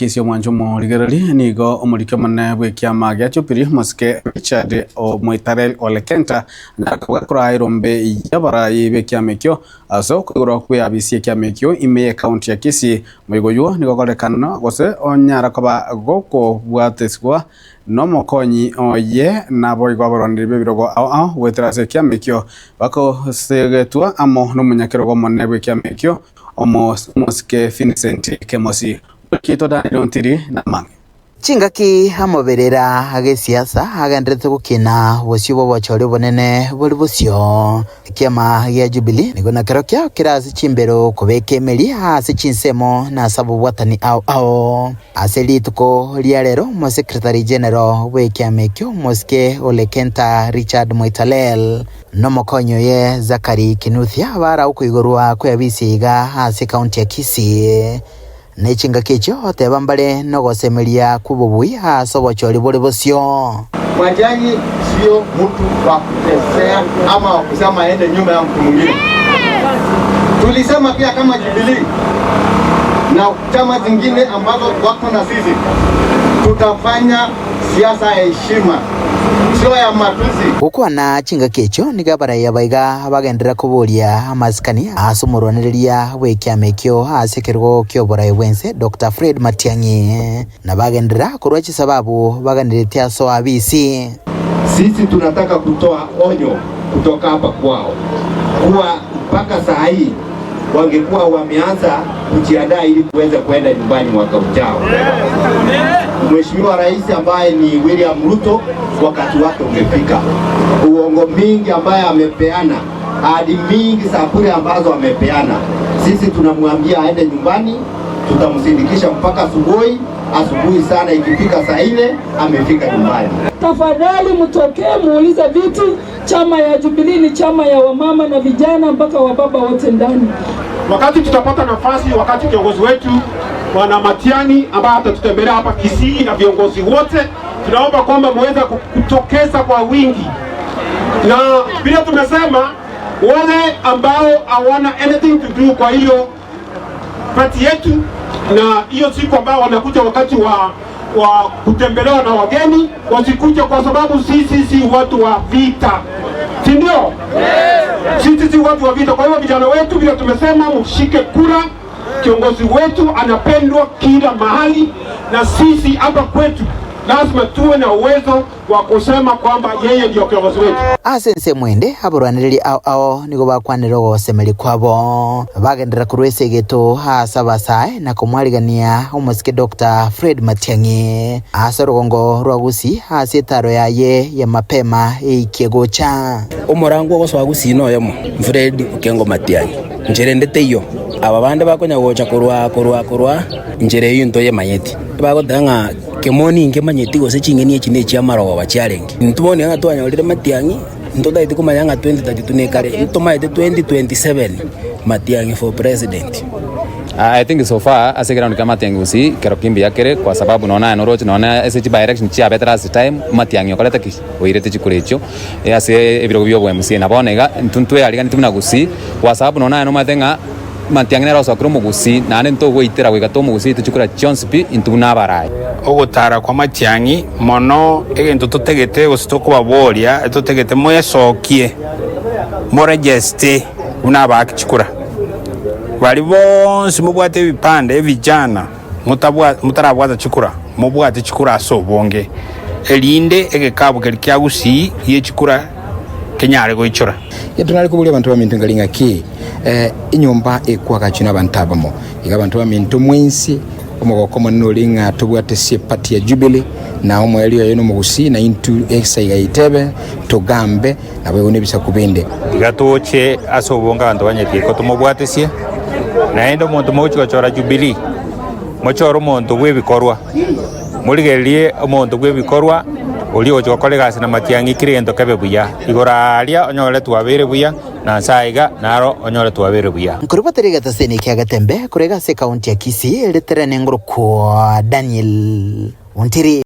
Kisii omwancho omorigereri nigo omoriki omonene bw'ekiama gia Jubilee Mosike Richard Moitalel Ole Kenta anyara koraa erombe y'abarai b'ekiama ekio ase okoigorwa kw'eabisi y'ekiama ekio ime y'ecounty ya Kisii. Moigo oywo nigo okorekana gose onyara koba gokobwatesigwa nomokonyi oye naboigo abarwaneri b'ebirogo ao ao goetera ase ekiama ekio bakosegetwa amo nomonyakerogo omonene bw'ekiama ekio Omosike Vincent Kemosi. Kito Daniel Ontiri na mange. Chingaki amoberera agesiasa agenderete gokina bosio bw'obochori obonene bori bosio. Ekiama gia Jubilee nigo nakerokio kere ase chimbero kobeka emeri ase chinsemo na ase abobwatani ao ao. Ase rituko ria rero Omosekretari General bw'ekiama ekio Omosike Ole Kenta Richard Moitalel nomokonyi oye Zachary Kinuthia bara okoigorwa kw'eabisi iga ase ekaunti ya Kisii. Ne chingaki echio oteba mbare nogosemeria kw'obobui ase obochori bore bosio. Matiang'i sio mtu wa kuchezea ama wa kusema aende nyuma ya mtu mwingine. Tulisema pia kama Jubilee na chama zingine ambazo wako na sisi, tutafanya siasa ya heshima, sio ya matusi. Gokwana chingaki echio nigo abaraiya baiga bagenderera koboria amasikani ase omorwanereria bw'ekiama ekio ase ekerogo kia oborai bwense Dr. Fred Matiang'i na bagenderera korwa chisababu baganeretie ase oabisi. Sisi tunataka kutoa onyo kutoka hapa kwao kuwa mpaka saa hii wangekuwa wameanza kujiandaa ili kuweza kwenda nyumbani mwaka ujao. Mheshimiwa Rais ambaye ni William Ruto, wakati wake umefika. Uongo mingi ambaye amepeana, ahadi mingi za bure ambazo amepeana, sisi tunamwambia aende nyumbani, tutamsindikisha mpaka asubuhi. Asubuhi sana ikifika saa 4 amefika nyumbani. Tafadhali mtokee muulize viti. Chama ya Jubilee ni chama ya wamama na vijana mpaka wababa wote ndani. Wakati tutapata nafasi, wakati kiongozi wetu Bwana Matiang'i ambaye atatutembelea hapa Kisii na viongozi wote, tunaomba kwamba muweze kutokeza kwa wingi, na vile tumesema wale ambao hawana anything to do kwa hiyo party yetu, na hiyo siku ambao wanakuja wakati wa kutembelewa na wageni wasikuja, kwa sababu sisi si watu wa vita, si ndio? Sisi si watu wa vita. Kwa hiyo vijana wetu, vile tumesema, mshike kura. Kiongozi wetu anapendwa kila mahali, na sisi hapa kwetu lazima tuwe na uwezo wa kusema kwamba yeye ndio kiongozi wetu. Ase ensemo ende abarwanereri ao ao nigo bakwanire ogosemeri kwabo bagendera korwa esegeto ase abasae na komwarigania omosike Dr. Fred Matiang'i ase orugongo rwa Gusii ase etaro yaye ya mapema eikie gocha. Omorango ogosoa Gusii noyomo Fred Okengo Matiang'i nchere ndete iyo aba bande bakonya gocha korwa korwa korwa nchere eyo ntoyemanyeti bagoteba ng'a kemoni nkemanyeti gose ching'eni echi na echiamarogoba chiarenge ntubone ng'a twanyorire Matiang'i ntotaete komanya ng'a 2032 nekare ntomaete 2027 Matiang'i for president. I think so far ase ground kama Matiang'i Gusii kero kimbi yakere kwa sababu naona noroche naona ase chiba election chiabete last time Matiang'i okorete ki oirete chikura echio ase ebirogo bia obo MCA na bono iga ntwe buna Gusii kwa sababu naona nomate ng'a Matiang'i nere osokire omogusii naende ntogoitera goika tomogusii tochikura chionsi pi intwe buna abarai. Ogotara kwa Matiang'i mono egento totegete gose tokobaboria totegete mwesokie moregeste buna abaki chikura bari bonsi mobwate ebipande ebijana mutarabwata chikura mobwate chikura ase obonge erinde egekabu keri kia Gusii gie chikura kenyare goichora. Yetunali kubulia abantu baminto ngali ng'aki inyumba ekwagacho na abantu abamo iga abantu baminto mwensi omogoko monene ori ng'a tobwate sie party ya Jubilee na omweri oyo nomogusi na intu esaiga itebe togambe nabo nebisaku binde. Iga toche ase obonge abanto banyetieko tomobwatesie naende omonto mogochi gochora Jubilee mochore omonto bwa ebikorwa morigererie omonto bwa ebikorwa oria ogochi gokora egasi na Matiang'i kera egento kebe buya igoro aria onyore twabere buya na nsa iga naro onyore twabere buya. Nkorobotera egetaseni kia Getembe korega ase ekaunti ya Kisii eritere nengoro kwa Daniel Ontiri.